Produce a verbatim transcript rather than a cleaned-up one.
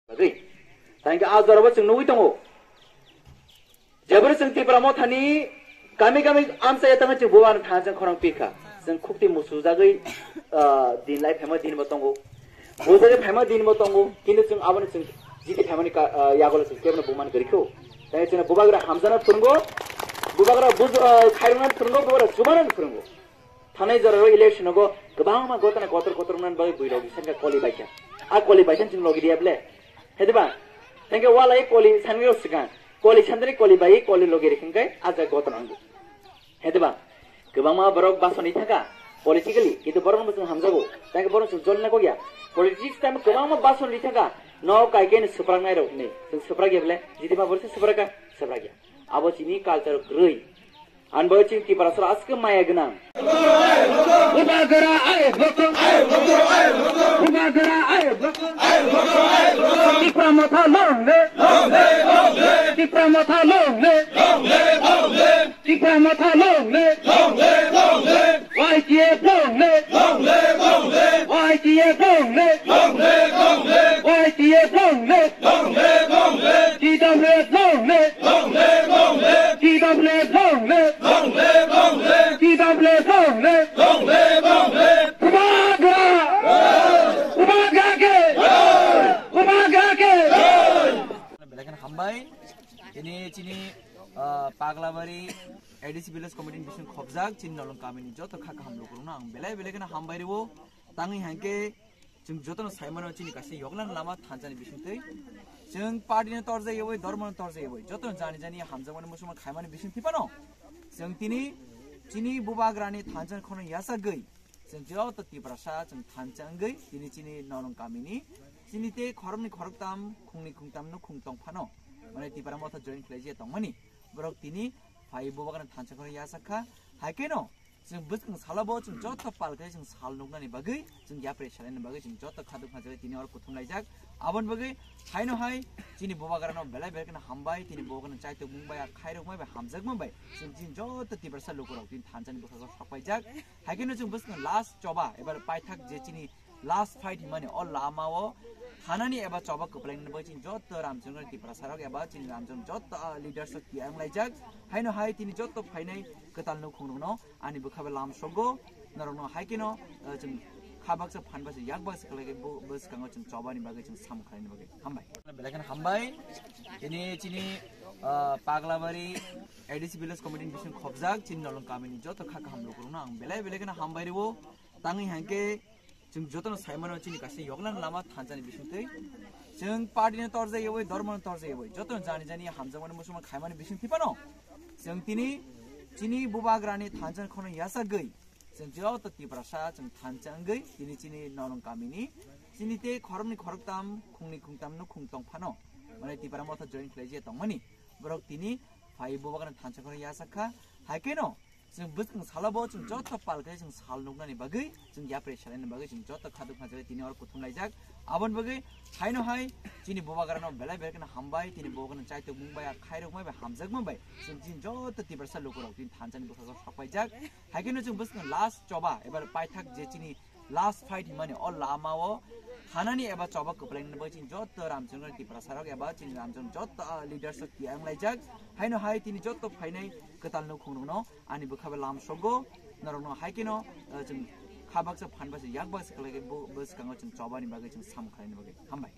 Bagwi. Tangkhe a jorabo chwng nugwi tongo. Jeboni chwng Tipra Mothani kami kami amchai ya tangwi chwng bubagrani thansa khorang pikha. Chwng khukti muchujagwi, ah, din lai phaima dinbo tongo. Bujagwi phaima dinbo tongo. Kintu chwng aboni chwng jiti phaimani ka-, ah, yagulo chwng kebono bumani kwrwikho. Tangkhe chwngno bubagra hamjana phwrwngo. Bubagra buj-, ah, khairoknani phwrwngo, bubagra chubanani phwrwngo. Thanai jorao election-o kwbangma gotana kotor kotor wngmani bagwi buirok bisingkha koli baikha. A koli baikha chwng logi diya ble. Hediba? Tangkhe walai koli sanwi rok swkang. Koli sandri koli bai koli logi rikhinkhe a jaga gotana wngo. Hediba? Kwbangma borok basoni thangkha politically, kintu borokno chwng hamjago. Tangkhe borok chwng jolna kok ya. Politics time kwbangma basoni thangkha. No kaikhe ni swpraknai rok ni. Chwng swprak ya ble. Jiti ma borok se swprak ka? Swprak ya. Abo chini culture kwrwi. Ani bagwi chini Tiprasa aske maya gwnang. Bubagra ai bokong. Bubagra ai bokong. Tipra Motha long live. Tipra Motha long live. Tipra Motha long live. Y T F long live. Y T F long live. Y T F long live. T W F long live. T W F long live. Long live, long live. T W F long live. Long live, long live. Bubagra! Bubagra ke! Bubagra ke! Belai kheno hambai. Tini chini, ah, Paglabari A D C Village Committee ni bising khobjak chini Nolong kamini joto kha kaham lukurokno ang belai belai kheno hambai rwo. Tangwi hangke chwng jotono saimano chini kaisa yoklan lama thansa ni bisingtwi. Chwng party no torjak yawi, dhormo no torjak yawi, jotono jani jani hamjakmani musulman khaimani bising thipano. Chwng tini chini bubagrani thansa ni khorang yasagwi chwng joto Tiprasa chwng thansa wngwi tini chini Nolong kamini chini tei khoroknwi khoroktam, khungni khungtam no khung tong phano. Mane Tipra Motha join khlaijak tongmani. Borok tini phai bubagrani thansa khorang yasak kha. Haikeno chwng bwskang salo bo chwng joto pal khe chwng sal nuknani bagwi, chwng yapri salaini bagwi chwng joto khaduk khajagwi tini oro kuthum laijak. Aboni bagwi haino hai chini bubagrano belai belai kheno hambai, tini bubagrano chaitok mung bai, khairok mung bai, hamjak mung bai chwng chini joto Tiprasa lukurok tini thansani bwkhago sok paijak. Haikeno chwng bwskang last choba ebar paithak je chini last fight himani o lama o thanani eba choba kwplaini bagwi chini joto Ramchandra Tiprasa rok eba chini Ramchandra joto, ah, leaders rok tiyang laijak. Haino hai tini joto phainai kwtal nukhung rokno ani bwkha bai lam sogo norokno haikeno, ah, chwng kha baksa phan baksa yak baksa kwlai khe bo, bwskango chwng chobani bagwi chwng samung khlaini bagwi hambai. Belai kheno hambai. Tini chini, ah, Paglabari A D C Village Committee ni bising khobjak chini Nolong kamini joto kha kaham lukurokno ang belai belai kheno hambai rwo. Tangwi hangke chwng jotono saimano chini kaisa yoklan lama thansani bisingtwi. Chwng party no torjak yawi, dhormo no torjak yawi, jotono jani jani hamjakmani musulman khaimani bising thipano. Chwng tini chini bubagrani thansani khorang yasagwi chwng joto Tiprasa chwng thansa wngwi tini chini Nolong kamini chini tei khoroknwi khoroktam, khungni khungtam no khung tong phano. Mane Tipra Motha join khlaijak tongmani. Borok tini phai bubagrani thansa khorang yasak kha. Haikeno chwng bwskang salo bo chwng joto pal khe chwng sal nuknani bagwi, chwng yapri salaini bagwi chwng joto khaduk khajagwi tini oro kuthum laijak. Aboni bagwi haino hai chini bubagrano belai belai kheno hambai, tini bubagrano chaitok mung bai, khairok mung bai, hamjak mung bai chwng chini joto Tiprasa lukurok tini thansani bwkhago sok paijak. Haikeno chwng bwskang last choba ebar paithak je chini last fight himani o lama o thanani eba choba kwplaini bagwi chini joto Ramchandra Tiprasa rok eba chini Ramchandra joto, ah, leaders rok tiyang laijak. Haino hai tini joto phainai kwtal nukhung rokno ani bwkha bai lam sogo norokno haikeno, ah, chwng kha baksa phan baksa yak baksa kwlai khe bo, bwskango chwng chobani bagwi chwng samung khlaini bagwi hambai.